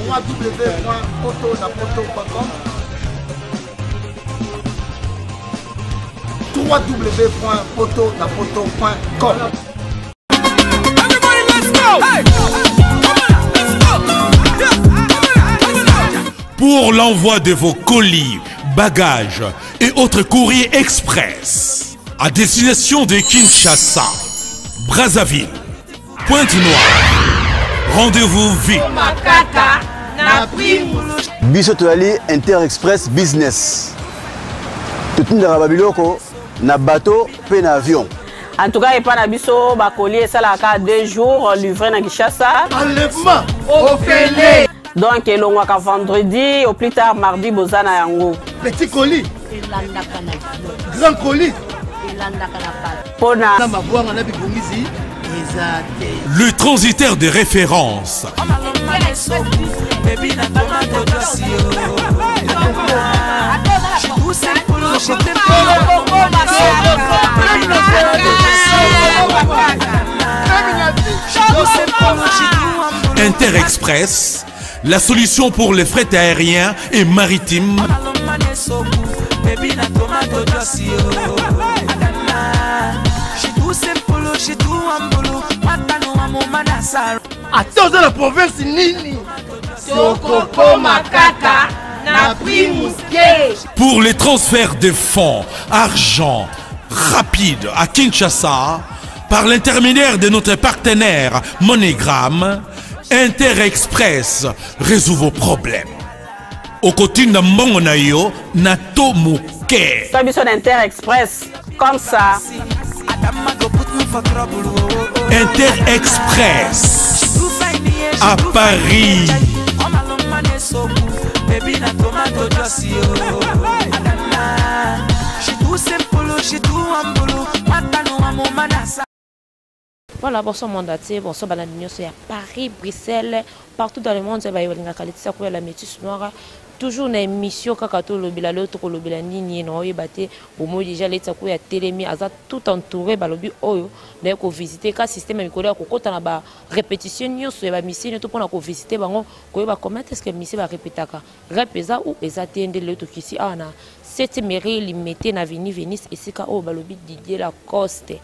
www.potonapoto.com www.potonapoto.com Everybody, let's go! Hey! Pour l'envoi de vos colis, bagages et autres courriers express à destination de Kinshasa, Brazzaville, Pointe-Noire. Rendez-vous vite. Biso tozali Inter Express Business. Totindaka ba biloko na bateau pe na avion. En tout cas, epa na biso ba colis esalaka 2 jours livré na Kinshasa. Enlèvement ofele. Donc elongwaka vendredi au plus tard mardi boza na yango. Petit colis. Elandaka na avion. Grand colis. Elandaka na bateau. Pona na mabwanga na bibongisi eza te. Le transitaire de référence. Inter Express, la solution pour les frais aériens et maritimes. Ata oza na province nini, tokokoma kaka na prix moke. Pour les transferts de fonds, argent rapide à Kinshasa, par l'intermédiaire de notre partenaire MoneyGram, Inter Express résout vos problèmes. Okotinda mbongo na yo na to moke. Toi biso na Inter Express comme ça. Inter Express à Paris. Voilà, bonsoir monde entier, bonsoir balandi nyonso ya Paris, Bruxelles, partout dans le monde, baye balingaka Laetitia Kouya la métisse noire. Toujours na émission kaka tolobela lelo tokolobela nini na oyeba te bomoi déjà Laetitia Kouya telemi aza tout entouré balobi oyo naye kovisite ka système ya mikolo ya kokota na ba répétition nyonso ya ba mission to mpona kovisite bango koyeba comment est-ce que mission ba répétaka rep eza ou eza te nde lelo tokisi awa na 7 mairie limete na avenue Venise esika oyo balobi Didier Lacoste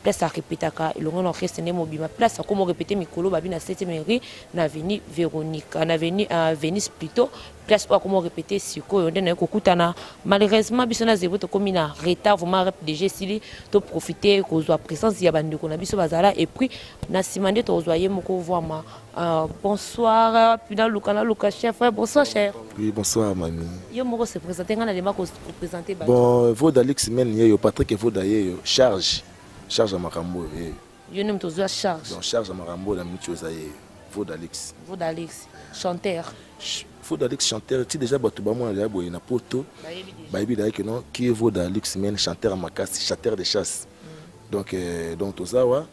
place a répétaka elongo na orchestre nde mobima place akoma répéter mikolo babi na 7e rue na avenue Véronique na avenue Venise plutôt place oyo akoma répéter sikoyo nde naye kokutana malheureusement biso na zebo tokomi na retard vraiment rep DG esili to profiter kozwa présence ya bandeko na biso bazala et puis na nsima nde tokozwa ye moko voama bonsoir puis naluka naluka chef bonsoir chef. Oui, bonsoir mamie. Yo moko se présenter nga na lema ko présenter ba. Bon, Voda Lix men yeyo Patrick Voda yeyo charge charge ya makambo yeyo. Yo nde moto ozwa charge. Donc charge ya makambo na mitu oza yeyo. Voda Lix. Voda Lix chanteur. Voda Lix chanteur ti déjà bato ba mona ya boye na poto. Bayebi déjà que non qui est Voda Lix men chanteur makasi chanteur de chasse. Donc donc tozawa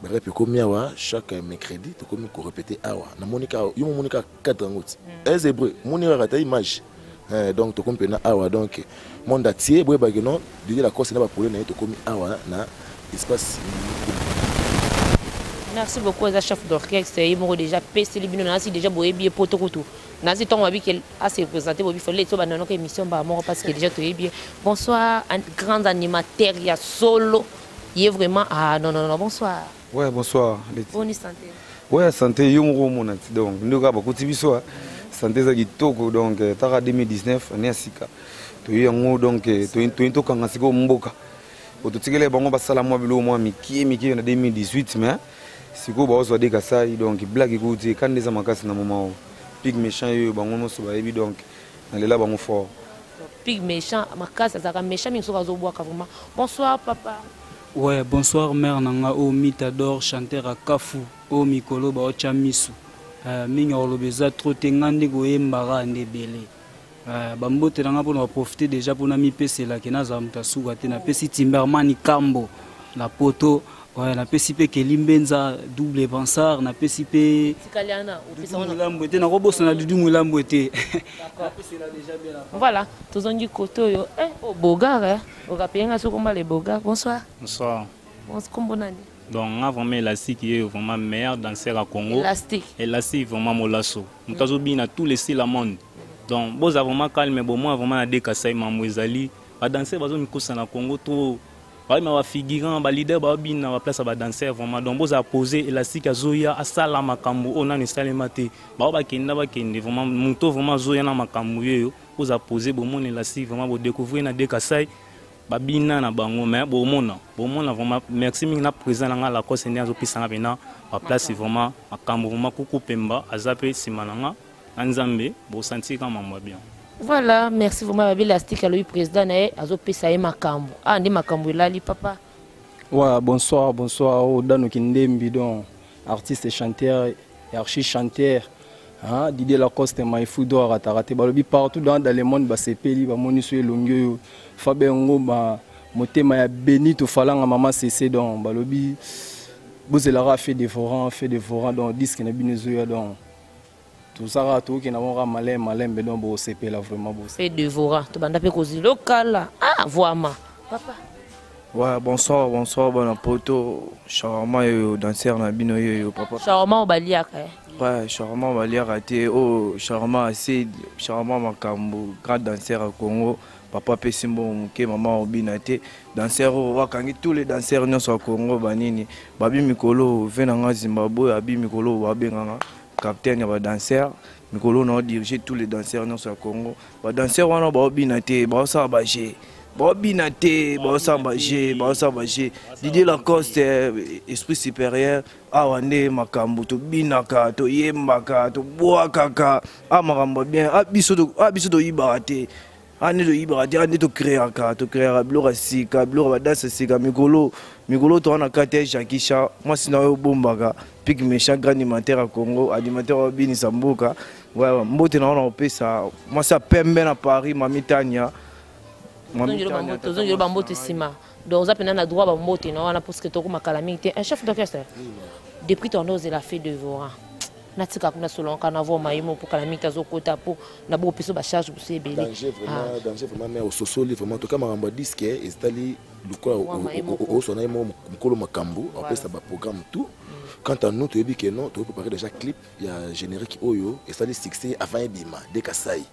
bref ekomi awa chaque mercredi tokomi ko répéter awa na monika yo monika cadre yango ti ez hébreu moni kaka ta image. Donc tokomi pena awa donc monde entier boyebaki non Didier Lacoste na ba problème na ye tokomi awa na espace. Merci beaucoup eza chef d'orchestre ye moko déjà peseli bino nasi déjà boyebi ye poto kutu nasi ntongo babi ke a se présenter bobi fallait to bananoka émission ba moko parce que déjà toyebi ye. Bonsoir un grand animateur ya solo ye vraiment ah non non non bonsoir. Ouais bonsoir Leti. Bonne santé. Ouais santé yo moko mona ti donc ndoka bakuti biso hein. Santé za kitoko donc taka 2019 année ya sika. Toyi yango donc toyi toyi tokanga siko mboka. Ototikele bango basala mwa biloko mwa mikie mikie na 2018 mais siko baozwa de Kasai donc blague ekuti kande eza makasi na moment oyo. Pig méchant yo bango nyonso bayebi donc nalela bango fort. Pig méchant makasi azalaka méchant mingi soki azobwaka vraiment. Bonsoir papa. Ouais, bonsoir mère nanga o Mitador chanteur à Kafu o mikolo ba ocha misu. Mingi oloba eza trop te nga nde koyembaka nde ebele. Bambote nanga mpona baprofite déjà mpona mipeselaki nazala moto asuka te. Napesi Timberman Kambo na poto. Ouais, napesi mpe Kelly Mbenza double pensard, napesi mpe Tikali ana, opesa wana. Dudu Mulambo te, nakobosana Dudu Mulambo te. D'accord. Voilà, tozongi kote oyo. Oh, Bogar, eh. Okapenga soko mbale Bogar. Bonsoir. Bonsoir. Bonsoir, kombo nani? Donc nga vraiment Elastique ye vraiment meilleur danseur à Congo. Elastique. Elastique vraiment molaso. Moto azobina tous les styles à monde. Donc boza vraiment calme bomoi vraiment na dekasai mambo ezali. Ba danseur bazomikosa na Congo trop. Bayima ba figurant, ba leader babina ba place ya ba danseur vraiment. Donc boza poser Elastique azoya asala makambo oyo nanu esalema te. Bao bakenda bakende vraiment moto vraiment azoya na makambo yeyo. Boza poser bomona Elastique vraiment bo découvrir na dekasai. Babina na bango mais bomona bomona vraiment merci mingi na président na nga Lacoste nde azopesa nga mpena baplace vraiment makambo vraiment kuku pemba aza mpe nsima na nga na nzambe bosanti ka mambo ya bien. Voilà, merci vraiment babi Elastique alobi président na ye azopesa ye makambo ah nde makambo elali papa. Ouais, bonsoir, bonsoir. Oh, Dano Kindembi, donc, artiste et chanteur, et archi chanteur. Hein, Didier Lacoste, Maïfou Dor, Ratarate, Balobi, partout dans le monde, bah, c'est Peli, bah, Moniso et Longue, Fabien Ngoba, Motema ya Benito Falanga, Maman CC, donc, Balobi, Bozelara fait dévorant, fait dévorant, donc, disque na binezoya, donc, tout ça, tout qui n'a pas malin, malin, mais donc, bon, c'est là, vraiment, bon. Fait dévorant, tout banda pe kozi local, ah, voix-ma. Papa. Ouais, bonsoir, bonsoir, bon poto, shawarma yo danseur na bino yo papa. Shawarma au baliaka. Ouais, shawarma au baliaka te, oh, shawarma acide, shawarma makambo, grand danseur à Congo, papa pesi mbongo moke, mama obina te, danseur oyo wakangi tous les danseurs nyonso ya Congo banini, babi mikolo ve na nga Zimbabwe, abi mikolo babenganga capitaine ya ba danseur, mikolo na diriger tous les danseurs nyonso ya Congo. Ba danseur wana ba obina te, ba osala ba jeu. Babina te, baosala ba jeu, baosala ba jeu. Didier Lacoste, esprit supérieur, awa nde makambo tobinaka, toyembaka, tobwakaka, a makambo bien, a biso to, a biso toyibaka te. A nde toyibaka te, a nde tocréaka, tocréaka biloko ya sika, biloko ya badanse ya sika, mikolo, mikolo toza na kati ya Jackie Chan, mwasi na yo obombaka, pique méchant, grand animateur ya Congo, animateur oyo abinisa mboka. Ouais, ouais, mbote na yo na kopesa, mwasi ya pembe na Paris, Mami Tania. Tozongelo bambote nsima. Donc oza mpena na droit bambote na wana parce que tokoma kala mingi te. Un chef d'orchestre depuis tondo ozela fait devorant natika kuna solonka na vo mayemo mpo kala mingi te azokota mpo na bopesa bacharge mosusu ebele. Danger vraiment, danger vraiment, mais ososoli vraiment toka makambo ya disque ezali lokola osona ye moko mokolo makambo apesa ba programme tout. Quant à nous toyebi ke non, toyebi préparer déjà clip ya générique oyo esali succès avant ebima de Kasai.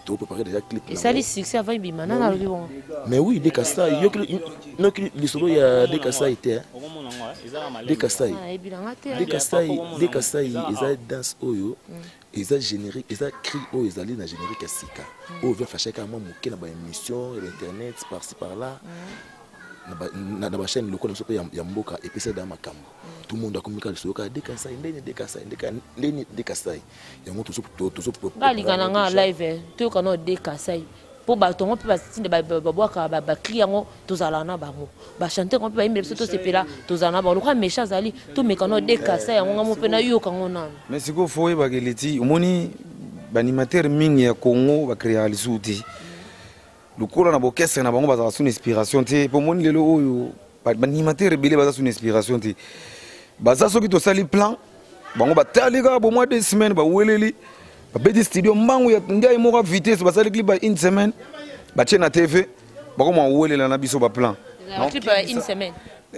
To préparer déjà clip na Esali succès avant ebima, nana alobi bongo. Mais oui, de Kasai, yo ki lisolo ya de Kasai te, hein. De Kasai. Ah, ebi nanga te, hein. De Kasai, de Kasai, eza danse oyo, eza générique, eza cri oyo ezali na générique ya sika. Oyo vient fâcher kaka mwa moke na ba émission ya internet par-ci par-là. Na ba chaîne lokola biso pe ya mboka epesa da makambo. Tout le monde a communiqué sur le de Kasai, ndeni de Kasai, ndeni de Kasai. Yango tozo tozo Ba linga na nga live, toyoka na de Kasai. Po bato ngo pe batinda ba bwaka ba cri yango tozala na bango. Ba chanter ngo pe ba yembela biso tosepela tozala na bango. Lokola méchant azali, tomeka na de Kasai yango nga mo pe na yoka ngo nanu. Mais sikoyo fo oyebaka eleti, omoni ba animateur mingi ya Congo ba créer lisusu te. Lokola na bokestre na bango bazalaka sous inspiration te. Po omoni lelo oyo ba animateur ebele baza sous inspiration te. Baza soki tosali plan, bango batali kaka bo mwa 2 semaines baweleli, babeti studio mbangu ya ngai moko ya vitesse, basali clip ya une semaine, batie na TV, bakoma welela na biso ba plan. Ba clip ya une semaine.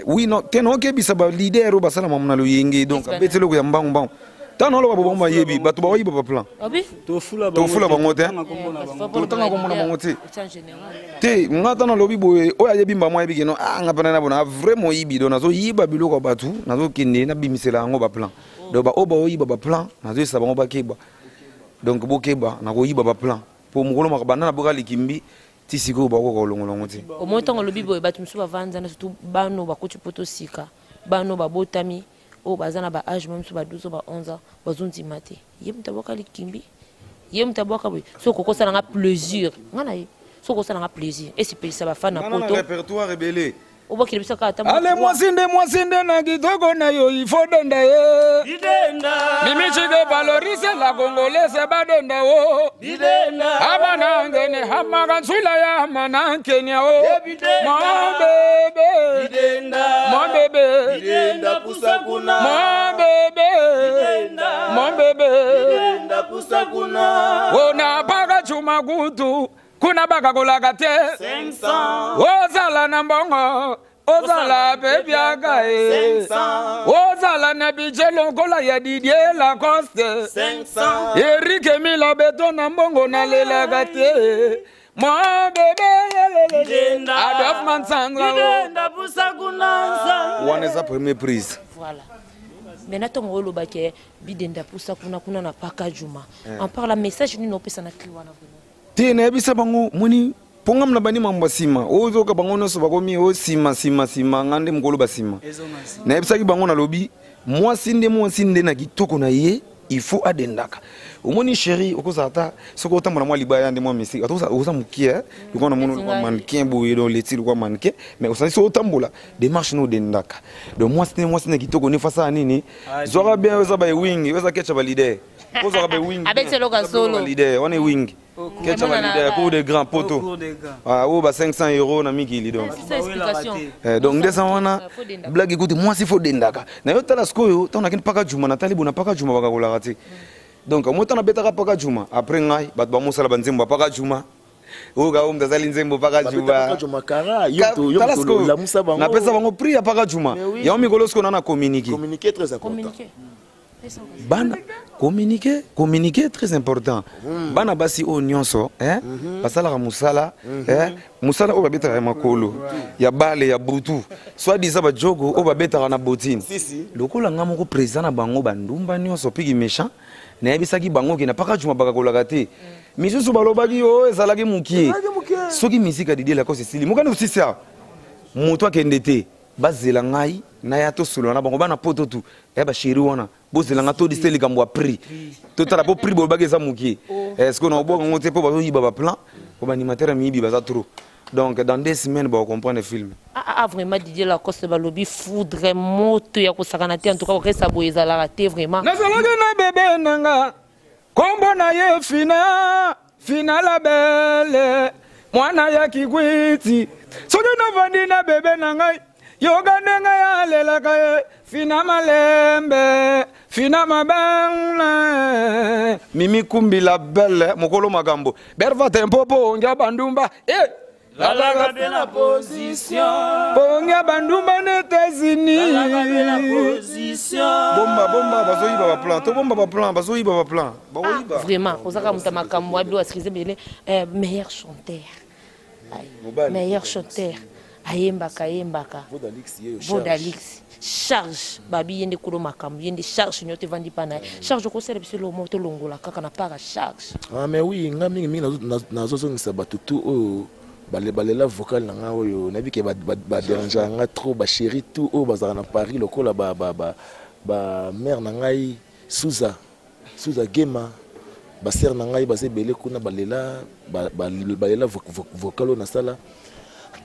Oui, non, te non, okebisa ba leader oyo basala mamu na loyenge, donc Yes, abeti eloko ya mbangu mbangu. Tango naloba bo bango bayebi, bato baoyiba ba plan. Obi? Tofula bango Tofula bango te. Totanga kombo na bango. Totanga kombo na bango te. Etienne Général. Te, nga tana lobi boye, oyo ayebi mba mwa ayebi ke non, ah, nga pena na bona, vrai moyibi, donc nazoyiba biloko ya bato, nazokende, nabimisela yango ba plan. Donc, ba oyo baoyiba ba plan, nazoyesa bango bakeba. Donc, bokeba, nakoyiba ba plan. Po mokolo maka banda na boka likimbi, ti sikoyo bakoka kolongola yango te. Au moins, ntango olobi boye, bato mosusu bavanda na surtout bano bakoti poto sika, bano babotami, oyo baza na ba âge, même mosusu ba 12 ba 11 ans, bazondima te. Ye moto abwaka likimbi, ye moto abwaka boye. Soki okosala nga plaisir, nga na ye. Soki okosala nga plaisir, esepelisa ba fan na Nga na poto. répertoire ebele. Obwakela biso kaka ata Ale moko. mwasi nde, mwasi nde na kitoko na yo, il faut denda ye. Didenda. Mimi chike valorise la Congolaise badenda wo. Didenda. Amana ngene hamaka ntswila ya amana Kenya wo. Didenda. Mon bébé. Didenda. Mon bébé. Didenda pusa kuna. Mon bébé. Didenda. Mon bébé. Didenda pusa kuna. Ona paka chuma kutu. Kuna baka kolaka te. 500. Ozala na mbongo. Ozala mpe biaka ye, ozala na budget lokola ya Didier Lacoste. Eric Mila beto na mbongo nalelaka te. Mon bébé yelelele, Adolphe Mansanga. Bidenda pusa kuna nsanza. Wana eza premier prise. Voilà. Maintenant ntongo olobaki bidenda pusa kuna kuna na paka juma. En parle message nini opesa na cri wana vraiment? Te, nayebisa bango moni mpo nga na bandi mambo ya nsima oyo ozoyoka bango nyonso bakomi oyo nsima nsima nsima, nga nde mokolo basima. Nayebisaki bango, nalobi mwasi nde mwasi nde na kitoko na ye, il faut adendaka. Omoni chéri, okozala ata soki otambola mwa libaya nde mwa misiki, ata oza mokie lokola namoni lokola mannequin boye, donc leti lokola mannequin, mais osali soki otambola démarche no odendaka. Donc mwasi nde mwasi na kitoko nde fasala nini, zwaka bien. Oyo eza baewing, oyo eza ketcha baleader, ozwaka baewing. Abeti eloko ya solo. Leader wana ewing ketcha baleader, cour de grand poto. Cour de grand. Ah, oyo ba 500 € na mikili donc. C'est explication. Donc nde eza wana. Faut dendaka. Blague ekuti, mwasi faut dendaka na yo. Tala sikoyo, ntango nakende paka juma, natali bona paka juma bakakolaka te. Donc mo ntango nabetaka paka juma, après ngai bato bamosala banzembo ya paka juma oyo kaka oyo moto azali nzembo paka Babeta juma. Paka Juma kara, yo yo Tala moto sikoyo, lamusa bango. napesa bango prix ya paka juma. Mais oui. Yango mikolo sikoyo na na communiqué. Communiquer, très important. Communiquer. Bana communiquer, communiquer, très important. Bana basi oyo nyonso, eh, basalaka mosala, eh, mosala oyo babetaka ya makolo ya bale ya butu, soit disant bajogo oyo babetaka na botine. Lokola nga moko président na bango, bandumba nyonso piki méchant, nayebisaki bango ke na paka juma bakakolaka te. Misusu balobaki oyo ezalaki mokie. Soki misika ya Didier Lacoste esili mokani osisi awa, moto akende te, bazela ngai naya tosolola na bango. Bana poto tu ya bachéri wana, bozela nga todiste likambo ya prix, totala mpo prix bolobaki eza mokie. Est ce que na obwaka yango te mpo bazoyiba baplan, po baanimateur ya miyibi baza trop. Donc dans 2 semaines bakocomprendre film. Ah, ah, ah, vraiment Didier Lacoste, balobi foudre moto ya kosakana te. En tout cas orchestre boye ezalaka te vraiment. Nazalaki na bebe na nga, kombo na ye Fina, Fina la belle, mwana ya Kikwiti. Soki navandi na bebe na ngai, yoka ndenge alelaka ye: Fina malembe, Fina mabele, Mimi Kumbi la belle, mokolo makambo berva tempopo ongia bandumba eh! Lalaka bien na position. Pongia bandumba na États-Unis. Lalaka bien na position. Bomba, bomba, bazoyiba baplan, tobomba baplan, bazoyiba baplan, bakoyiba. Vraiment ozaka moto ya makambo ya bilo asrise ebele. Meilleur chanteur. Aïe. Mobali. Meilleur chanteur ayembaka, ayembaka. Vodalix ye yo. Vodalix charge, babi ye nde kolo makambo, ye nde charge nyonso evandi mpa na ye. Charge okosala biso elomo, tolongola kaka na para charge. Ah mais oui, nga mingi mingi nazozongisa bato tu oyo balela vocal na nga oyo nayebi ke baderangeaka nga trop, bachéri tu oyo bazalaka na Paris, lokola bamare na ngai Suza, Suza Gema, basere na ngai baza ebele kuna, balela balela vocal oyo nasala.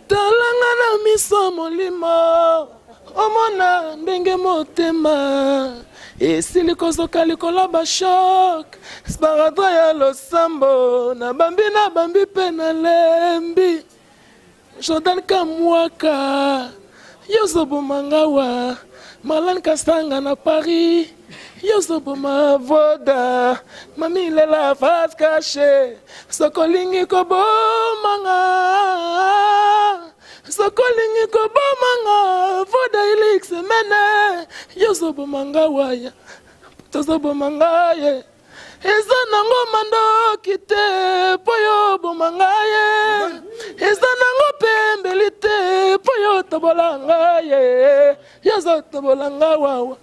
Talanga na miso molimo, omona ndenge motema esili kozoka likolo bashok sparadrap ya losambo. Nabambi, nabambi mpe nalembi. Jordan Kamwaka, yozoboma ngawa. Malan Kasanga na Paris, yozoboma. Voda mami lela face caché, soki olingi kobomanga, soki olingi kobomanga. Voda Elix mene, yozoboma nga waya, tozoboma nga ye. Eza nango mandoki te mpo yo boma ngai ye, eza nango pembeli te mpo yo tobola ngai ye, yozotobola nga wawa,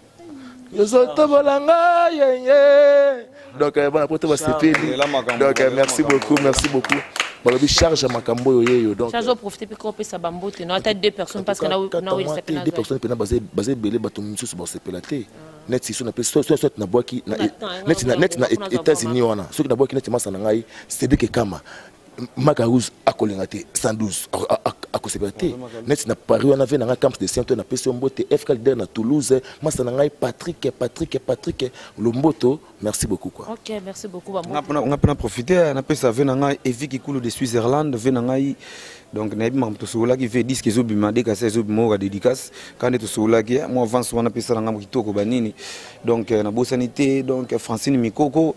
yozotobola ngai ye ye. Donc bana poto basepeli. Donc merci beaucoup, merci beaucoup. Balobi charge ya makambo oyo yeyo donc. Charge, oprofite mpe kopesa bambote no ata deux personnes, parce que nawelisa mpe. Deux personnes mpena baza ebele, bato misusu basepela te. Neti so napesi soit nabwaki neti na États-Unis wana, soki nabwaki neti masa na ngai Cédrik Ekama Macarouse, akolinga te 112, akosepela te. Neti na Paris wana, ve na ngai Camps de Saint, oyo napesi yo mbote. FK leader na Toulouse, masa na ngai Patrick, Patrick, Patrick Lomboto, merci beaucoup quoi. Ok, merci beaucoup, bambote. Nga mpe na profite napesa ve na ngai Evi Kikulu de Switzerland, ve na ngai. Donc nayebi makambo tosololaki, ve disque ezobima, dekasa ezobima, oyo dédicace kaka nde tosololaki mwa avance wana, apesa na ngai kitoko banini. Donc nabosani te. Donc Francine Mikoko.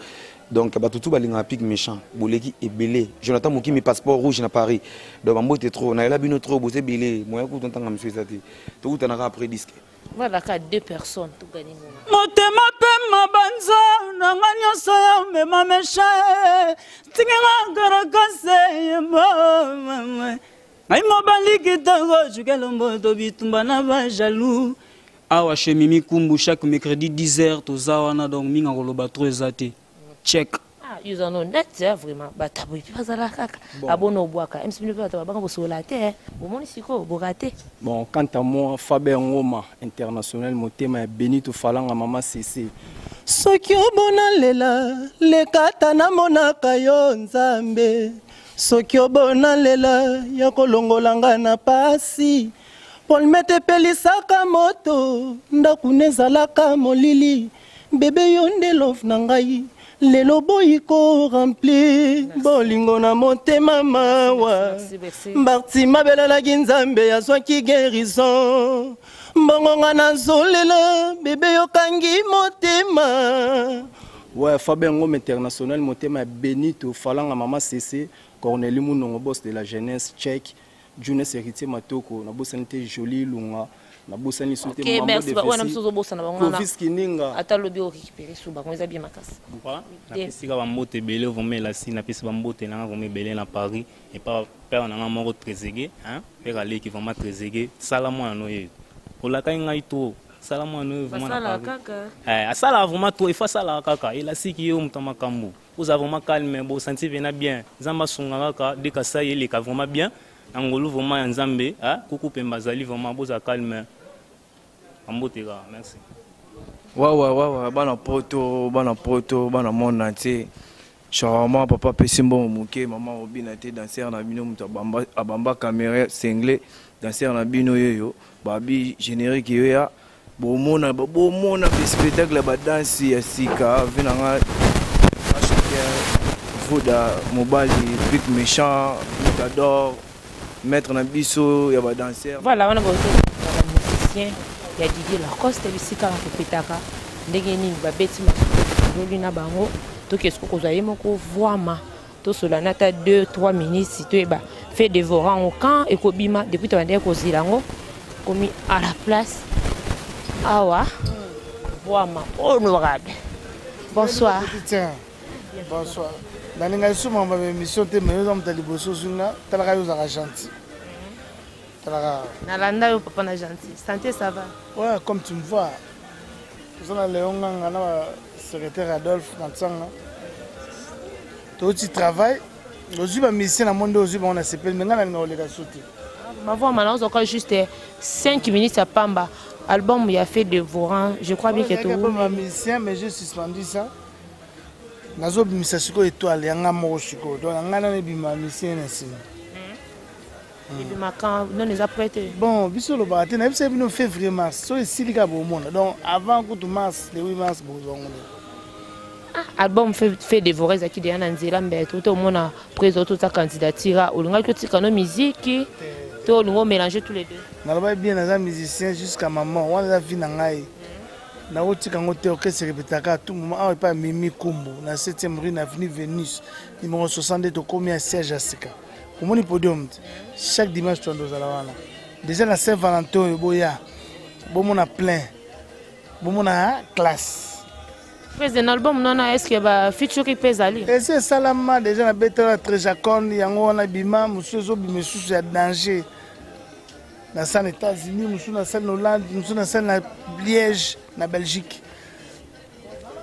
Donc bato tu balingaka pic méchant, boleki ebele. Jonathan Mokimi passeport rouge na Paris. Donc bambote trop, nayela bino trop, boza ebele. Moyen kutu ntanga mosusu eza te. Tokutanaka après disque. Voilà ka deux personnes to gagner Motema mpe mabanza na nga nyonso ya mema mesha tinginga karakase yemba ngai mobali kitoko jukelombo bitumba na bajalou Awa chez Mimi Kumbu chaque mercredi 10h toza wana, donc mingi akoloba trop eza te. Check. Ah, yo oza no net vraiment. Bato boye mpe bazala kaka abona obwaka mc bino mpe bato babanga kosola te, bomoni sikoyo boka te. Bon, quant à moi, Faber Ngoma international, motema ya Benito Falanga mama CC. Soki obona lela lekata namonaka yo Nzambe, soki obona lela ya kolongola nga na pasi, polmete epelisaka moto, ndako nezalaka molili, bebe yo nde love na ngai, lelo boyi ko remplir bolingo na motema mawa. Barti mabelalaki Nzambe azwaki guérison, mbongo nga nazolela, bebe yokangi motema. Ouais, Faber Ngoma international, motema ya Benito Falanga mama CC, Cornelie Munongo boss de la jeunesse, check. Junes Héritier Matoko, nabosani te Jolie Lunga, nabosani lisusu te. Ok, merci. Wana mosusu ozobosana bango wana. Clovis Kininga. Ata lobi orécupéré su bango eza bien makasi. Napesi kaka bambote ebele vraiment elasi, napesi bambote nanga vraiment ebele na Paris epa père nanga moko Trésege, père aleki vraiment Trésege, sala mwana no ye olakaki ngai to sala mwana oyo vraiment na Basalaka Paris. Kaka. Asalaka vraiment trop, il faut asalaka kaka elasiki ye moto ya makambo. Oza vraiment calme, bosanti vena bien. Nzambe asunga kaka de Kasai eleka vraiment bien na ngolu vraiment ya Nzambe, kuku pemba azali vraiment, boza calme. Bambote kaka, merci. Wawa wawa, bana poto, bana poto, bana monde entier. Shawarma papa pesi mbongo moke, mama obina te, danser na bino moto abamba, abamba caméra single, danser na bino yoyo, babi générique yoya, bomona bomona pe spectacle ya ba danse ya sika, vi na nga chanteur Voda mobali pic méchant Matador maître na biso ya ba danseur. Voilà, wana bozo ba musicien ya Didier Lacoste bisika bakopetaka ndenge nini babeti masolo na bango, toke siko kozwa ye moko voima tosola na ata 2 3 minutes toyeba fait dévorant au camp ekobima depuis tobandaki kozela yango komi à la place awa. Voima honorable, bonsoir. Tiens, bonsoir. Nalinga lisusu makambo ya émission te, mais oza moto ya liboso ozwi nga. Talaka, yo ozalaka gentil, talaka. Nalanda yo papa na gentil. Santé, ça va? Ouais, comme tu me vois, toza na Léon Nganga na ba secrétaire Adolphe Matsanga, touti travail. Ozwi bamusicien na monde, ozwi bango na sepeli, me ngai nalinga koleka so te. Mavwama naozoka juste 5 minutes ya pamba. Album ya fait dévorant, je crois bien que to bamusicien, mais j'ai suspendu ça. Nazobimisa sikoyo étoile ya nga moko sikoyo, donc na ngai nano ebima musicien na nsima. Ebima quand? Non, eza prêt te. Bon, biso olobaka te, nayebisa bino février mars so esili kaka bomona. Donc avant kutu mars, le 8 mars bozwa ngo nde. Album fait dévorer ezalaki deya na nzela mbe to omona président toza candidature, olingaki otika no musique to olingi omélanger tous les deux? Nalobaki bien, naza musicien jusqu'à ma mort, wana eza vie na ngai, nakotika yango te. Orchestre répétaka à tout moment awa epai ya Mimi Kumbu na 7e rue na avenue Vénus numéro 62. Tokomi ya siège ya sika, omoni podium te. Chaque dimanche toando ozala wana déjà na Saint Valentin oyo, boya bomona plein, bomona classe. Président, album nona, est ce que ba featuring mpe ezali? Esi esalama déjà, na betala Trejacon yango wana bima, mosusu ezobima lisusu ya danger nasala na États-Unis, mosusu nasali na Hollande, mosusu nasali na Liège na Belgique.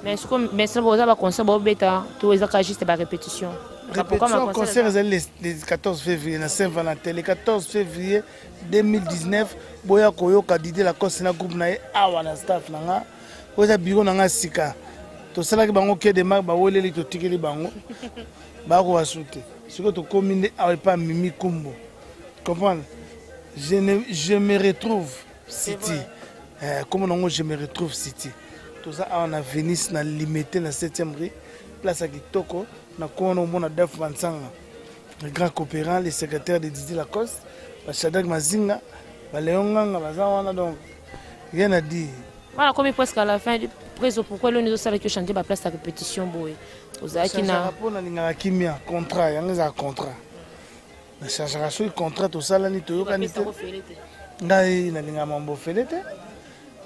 Mais mais boza baconcert bobeta to ezaka juste barépétition? Répétition. Concert ezali le 14 février na Saint Valentin, le 14 février 2019. Boya koyoka Didier Lacoste na groupe na ye awa na staff na nga oyo eza bureau na nga sika. Tosalaki bango ke de marque, baweleli, totikeli bango bakoka su te. Sikoyo tokómi nde awa epa Mimi Kumbu, comprendre, je, ne, je me retrouve city, kombo nango Je me retrouve city. Toza awa na Venise na Limete na 7e rue, place ya kitoko na kona omona Daf Mansanga, le grand coopérant, le secrétaire de Didier Lacoste, baShadak Mazinga, baLéon Nganga baza wana. Donc rien à dire. Voilà, comme presque à la fin, preso pourquoi loni ozosalaki ochange baplace ya répétition boye ozalaki na mpo nalingaka kimia contrat yango ezala contrat nachangaka soki contrat tosalani toyokani te ngai nalingaka mambo ofele te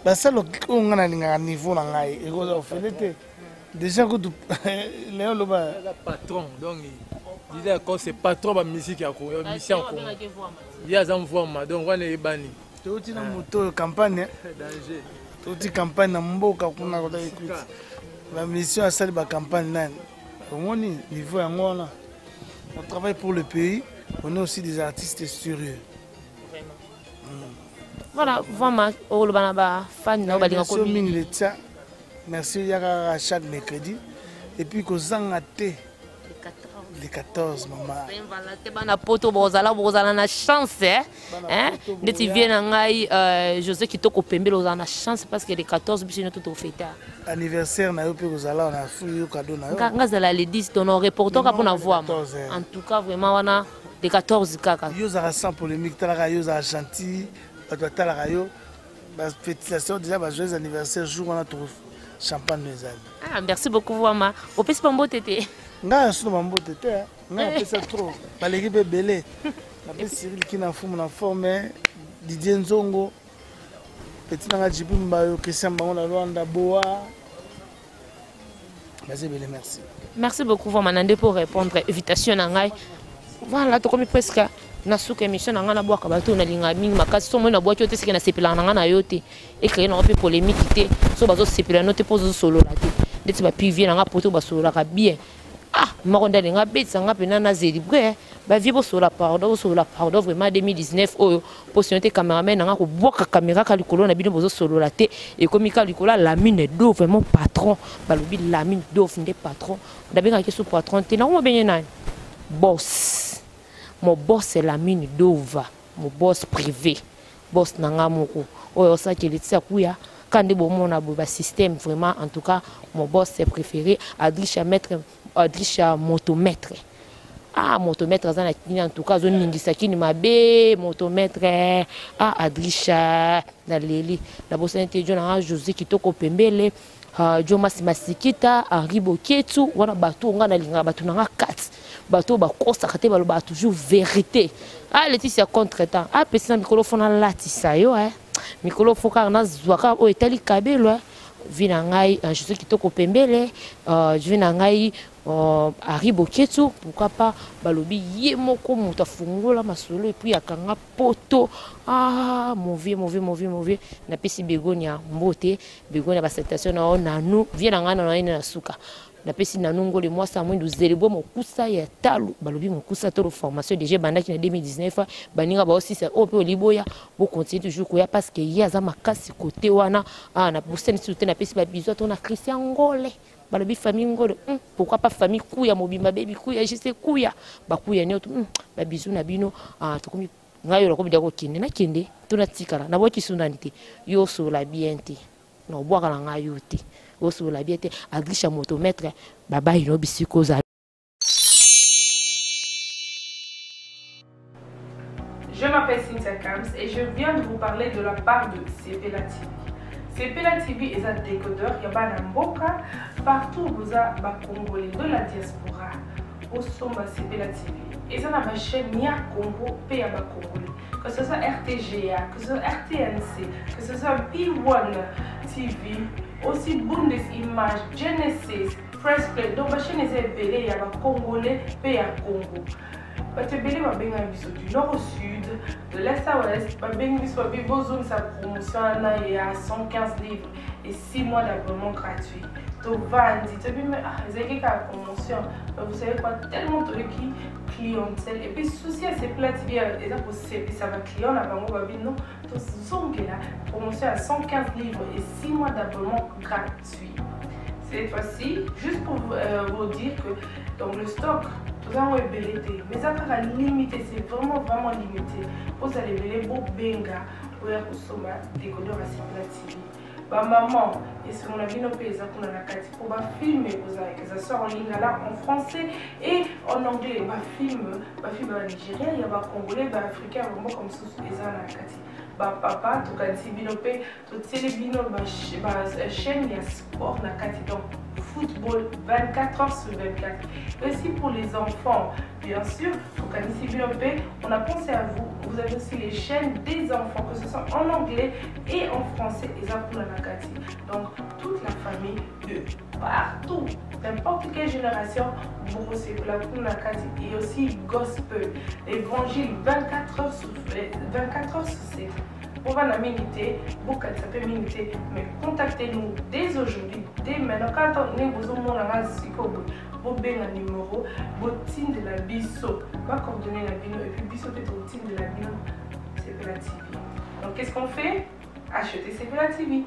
basala oyo ngai nalingaka niveau na ngai ekozala ofele te déjà kutu leo loba patron donc disait encore c'est patron ba musique ya Congo musicien ya Congo ye aza mvwama donc wana eyebani touti na moto oyo campagne touti campagne na mboka kuna kota ekuti bamission asali bacampagne nani omoni niveau yango wana on travaille pour le pays on est aussi des artistes sérieux. Vraiment. Voilà, vraiment, oloba na ba fan na balinga ko mingi letia. Merci yaka chaque mercredi et puis kozanga te le 14 mama Saint-Valentin bana poto bozala bozala na chance eh? Hein? Ndeti vie na ngai euh, José Kitoko pembele ozala na chance parce que le 14 biso nyonso tofeta anniversaire na yo mpe kozala na fruit yo cadeau na yo nga zala le 10 tono reportoka mpo na voix en tout cas vraiment wana le 14 kaka yo ozalaka sans polémique talaka yo ozala gentil bato batalaka yo bafétitation déjà ba joyeux anniversaire jour wana to champagne no ezali ah, merci beaucoup wama opesi bambote te ngai nasuno bambote te ngai napesa trop baleki mpe ebele napesi cyril kina mfumu na forme didier nzongo petit nanga jipi mbayo christian bango na lwanda boa baza ebele merci merci beaucoup vraiment nande pour répondre invitation na ngai voilà tokomi presque na suka émission na ngai nabwaka bato oyo nalingaka mingi makasi so moi nabwaki yo te seke nasepelaka na ngai na yo te ecreye nango mpe polémique te so bazosepela no te mpo ozosolola te ndeti bapivie na ngai poto basololaka bien ah moko nde alinga abetisa nga mpena na zelibre bavie bosolola pardon bosolola pardon vraiment 2019 oyo mpo sino te cameraman nanga kobwaka kamera ka likolo na bino bozosolola te ekomi ka likolo ya lamine do vraiment patron balobi lamine dove nde patron nabengaki so patron te nango mobenge nani boss mo boss lamine dova mo boss privé boss na nga moko oyo osalaki Laetitia Kuya ka nde bomona boye ba système vraiment en tout cas mon boss c'est préféré Adrisha maître Adrisha motomètre ah motomètre aza na kini en tout cas azoningisa kini mabe motomètre ah Adrisha na leli nabosani te jo na nga José kitoko pembele Uh, jo masi masikita henri boketsu wana bato oyo ngai nalingaka bato na nga kati bato oyo bakosaka te balobaka toujours vérité ah leticia contre temps apesi ah, na mikolo fo nalatisa yo eh. mikolo fo kaka nazwa kaka oyo etali kabelo eh. vi na ngai uh, jose kitoko pembele uh, vi na ngai uh, henri boketsu pourquoi pas balobi ye moko moto afungola masolo epuis akanga poto ah mon vieux mon vieux mon vieux mon vieux napesi begonia mbote begonia basalutation na yo nanu vie na ngai na naye na suka napesi nanu ngole mwasi ya mwindu zelebo mokusa ya talo balobi mokusa tolo formation deja ebandaki na 2019 baninga baosisa oyo mpe oliboya bokontinue toujours koya parce que ye aza makasi kote wana ah, na bosani susu te napesi babizu ato na christian ngole balobi famille ngolo hmm, pourquoi pas famille kuya mobimba bebi kuya jese kuya bakuya nioto hmm, babizu na bino ah, tokomi ngai oyo nakomi kokende nakende to natikala nabwaki sunani te yo osolola bien te na obwaka na ngai yo te osolola bien te agrisha motomètre babayi no bisika ozali Je m'appelle Cynthia Kams et je viens de vous parler de la part de CPLA TV. CPLA TV est un décodeur ya bana mboka partout boza ba congolais de la diaspora osomba CPLA TV. Eza na ba chaîne ya Congo pe ya ba congolais. Que ce soit RTGA, que ce soit RTNC, que ce soit B1 TV, aussi Bundes Image, Genesis, Press Play. Donc ba chaîne eza ebele ya ba congolais pe ya Congo. bato ebele babengaki biso du nord au sud de l'est à ouest babengi biso babi bozongisa promotion wana ya 115 livres et 6 mois d'abonnement gratuit tovandi toyebi me ah, ezalaki kaka promotion mais vous savez quoi tellement toyoki clientèle et puis souci ya sepela tv eza kosepisa baclient na bango babi non tozongela promotion ya 115 livres et 6 mois d'abonnement gratuit cette fois-ci juste pour euh, vous dire que donc le stock toza yango ebele te mais eza kaka limité c'est vraiment vraiment limité ozala ebele bobenga oya kosomba décodeur ya sepela tv bamaman esengo na bino mpe eza kuna na kati mpo bafilme ekozala que ça soit en lingala en français et en anglais bafilme bafilme ya banigérien ya bacongolais baafricain ya bamboka mosusu eza na kati. Bapapa, tokanisi bino mpe totieli bino bachaîne ya sport na kati, donc football 24 heures sur 24. Et aussi pour les enfants, bien sûr, tokanisi bino mpe, on a pensé à vous. Vous avez aussi les chaînes des enfants, que ce soit en anglais et en français, eza kuna na kati. Donc toute la famille de partout, n'importe quelle génération, bokosepela kuna na kati. Et aussi gospel, évangile 24 heures sur 24 heures sur 7. Bovanda mingi te, bokanisa mpe mingi te, mais contactez-nous dès aujourd'hui, dès maintenant. Quand ndenge bozomona nga sikoyo boye, bobenga numéro, botindela biso bacoordonnées na bino, et puis biso mpe totindela bino Sepela TV. Donc qu'est-ce qu'on fait? Acheter Sepela TV.